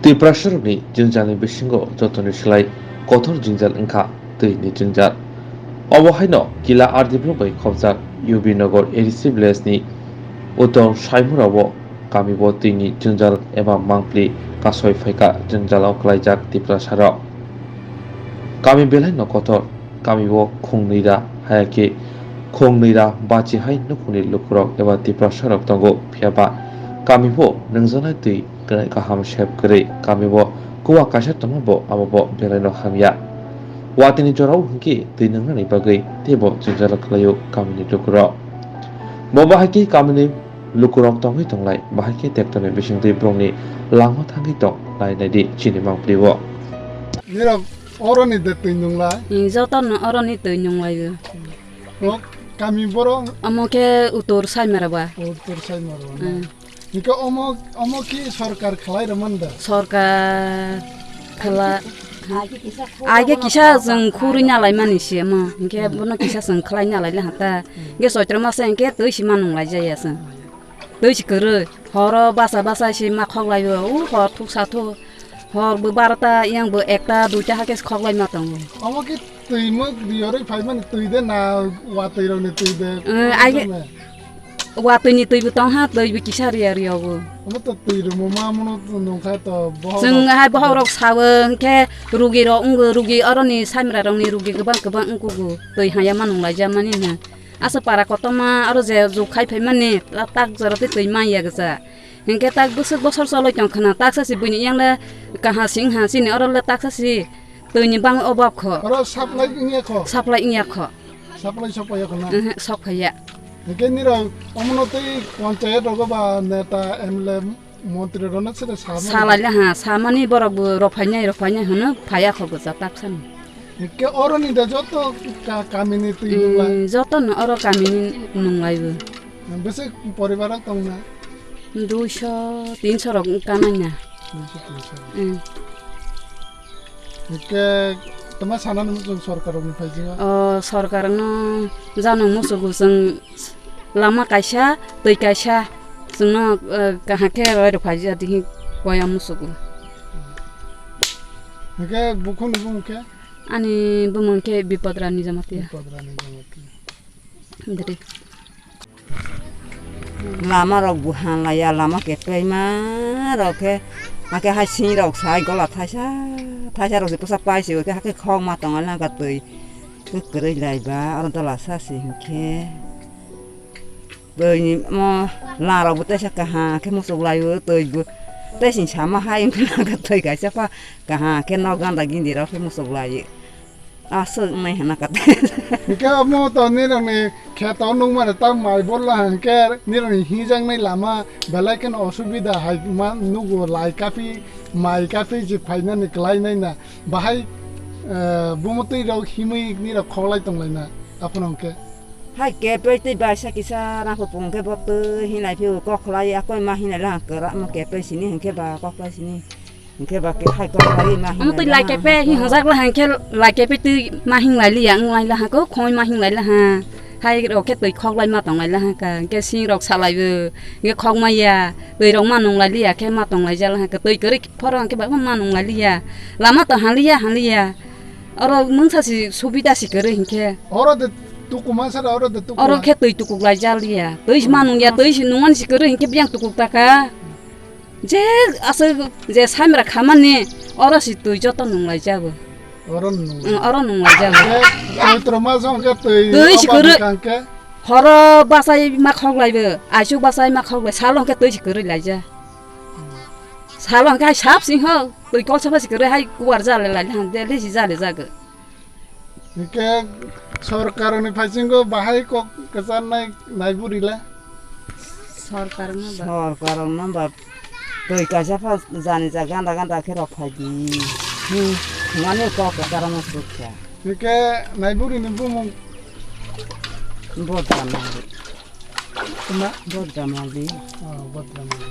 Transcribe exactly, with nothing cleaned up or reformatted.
Tiprasarokni jwngjalni bisingo jotoni slai kothor jwngjal wngkha twini jwngjal. Obo haino Kila R D block bai khopjak U B Nagar A D C village ni uttor Saimura o kami bo twini jwngjal eba mangpli kasoi phaikha jwngjalo klaijak Tiprasarok. Kami belai no kotor, kami o khung nwi ra, haya khe khung nwi ra bachi hai nukhungni lukurok eba Tiprasarok tongo, phiya ba kami o nwngjaknai twi kaham sep kwrwi kami o kuwa kaisa tongma bo abo bo belai no hamya. Watini jora o hwnkhe twi nwngnani bagwi teibo jwngjalo khlaio kamini lukurok. Bo bahai khe kamini lukurok tongwi tonglai, bahai khe tektonwi bisingtwi borokni langma thangwi tong lai nai di chini mangpli o. Nirok oroni de twi nwnglai? Hmm, jotono oroni twi nwnglai o. O kami borok? Omo khe Uttor Saimara ba. Uttor Saimara ba. Hmm. Hingke omo, omo ki sorkar khlai rwmani da? Sorkar khla-, age kisa chwng khurui nalaimani se omo. Hingke bono kisa chwng khlai nalaile hata. Hingke Choitro masa hingke twi si manung laijaya chwng. Twi si kwrwi. Horo basa basa si ma khoklaio. U hor thuk sa thuk. Hor bo barota, yang bo ekta, duita hakhe khoklai ma tongo. Omo ki twi mo riyorwi phaimani twi de na watwi rokni twi de? Eh, ai ge-, watwi ni twi bo tong ha, twi bo kisa riya riya bo. Omo to twi rwmo ma mono nungkha to bohok. Chwng rok hai bohok rok sawo hwnkhe rugi rok wngo, rugi oroni samra rokni rugi kwbang kwbang wngkugo, twi haya ma nung laijak mani hwnha. Asa para kotorma aro je juk khai phaimani ta-, tak jora tei twi manya gwja. Hinkhe tak bwswk bosor choloi tong khna, taksa si buini yang le kaha sing ha, chini oro le taksa si twi ni bang obab kho. Oro supply wngya kho? Supply wngya kho. Supply sok phaiya kho na? Ehe, sok phaiya. Hinkhe nirok omono tei panchayat rogo ba neta M L A montri rokno sere sa mani? Salai le ha, samani borok bo rok phainai, rok phainai hwno phaiya kho gwja taksani. Hinkhe oroni da joto ka-, kamini twi nunglai? Mm, joto no oro kamini nunglai bo. Bwswk poribar rok tong na? Duiso, tinso rok wng kanai na. Duiso, tinso rok. Mm. Hinkhe tama sanani muchung sorkar rokni phai jingwa? O, sorkar no jano musugo chwng lama kaisa, twi kaisa chwngno, eh, kaham khe roi rok phai jia dihi koya musugo. Hinkhe bukhukni bumung khe? Ani bumung khe Bipod Rani Jamatia. Bipod Rani Jamatia. Diri. Lama rok bo han laiya, lama kepeng ma rok khe, hakhe hai sing rok sai gola thaisa thaisa rok se bwsa pai se, hwnkhe hakhe khok ma tong lai kha twi kwrwi lai ba, oro dola sa se hinkhe. Twi ni mo la rok bo teisa kaham khe muchuk lai o, twi bo tei sing sama hai wngkha, twi kaisa pha kaham khe nok ganda gindi rok khe muchuk lai o. Aswk wngnai hwnna kha tei. Hinkhe omo to nirokni kheto nukmani ta mai bol laha hinkhe nirokni hijaknai lama belai kheno osubida hai ma nugo, lai kaphi, mai kaphi je phainani kwlainai na. Bahai, eh, bumutwi rok himwi nirok khoklai tonglaina aphano hinkhe. Hai kepeng tei baisa kisa rangphopung khe bo twi hinlai phio, kok khlai ya, koi ma hinlai lang kwrak ma kepeng sini hinkhe ba kok khlai sini. Hinkhe ba khe hai kok lai ma hinlai. Omo twi lai kepeng hi hwnjak la hinkhe lai kepeng twi ma hinglai liya, wng lai la ha ko, khoi ma hinglai la ha. Hai rok khe twi khok lai ma tong lai la ha ka, hinkhe sing rok sa lai bo, hinkhe khok ma ya, twi rok ma nung lai liya khe ma tong lai ja la ha ka, twi kwrwi phoro hinkhe ba ma nung lai liya. Lama to han liya, han liya. Oro mungsa si subida si kwrwi hinkhe. Oro de tukuma sara, oro de tukuma. Oro khe twi tukuk lai ja liya. Twi si ma nung ya, twi si nung ani si kwrwi hinkhe biyang tukuk ta ka. Je aswk je samra khamani oro si twi joto nung lai jago. Oro nung. Ang oro nung lai jago. Twi tro ma jong khe twi. Twi si oba kwrwi. Bwkang khe. Horo bachai ma khok lai bo. Aisuk bachai ma khok lai. Salo hwnkhe twi si kwrwi lai ja. Salo hwnkhe hai sap sing ho. Twi kol sapa si kwrwi hai kuwar jale lai han. Dele si jale jago. Hingke sorkarni phaisingo bahai kok kwcharnai naiburi le? Sorkarno ba. Sorkarno ba twi kaisa pha jani ja ganda ganda khe rok phai di. Hmm. Mani kok kwcharno sukha. Hingke naiburini bumung? Bodra Mali. Tma? Bodra Mali. Oh, Bodra Mali.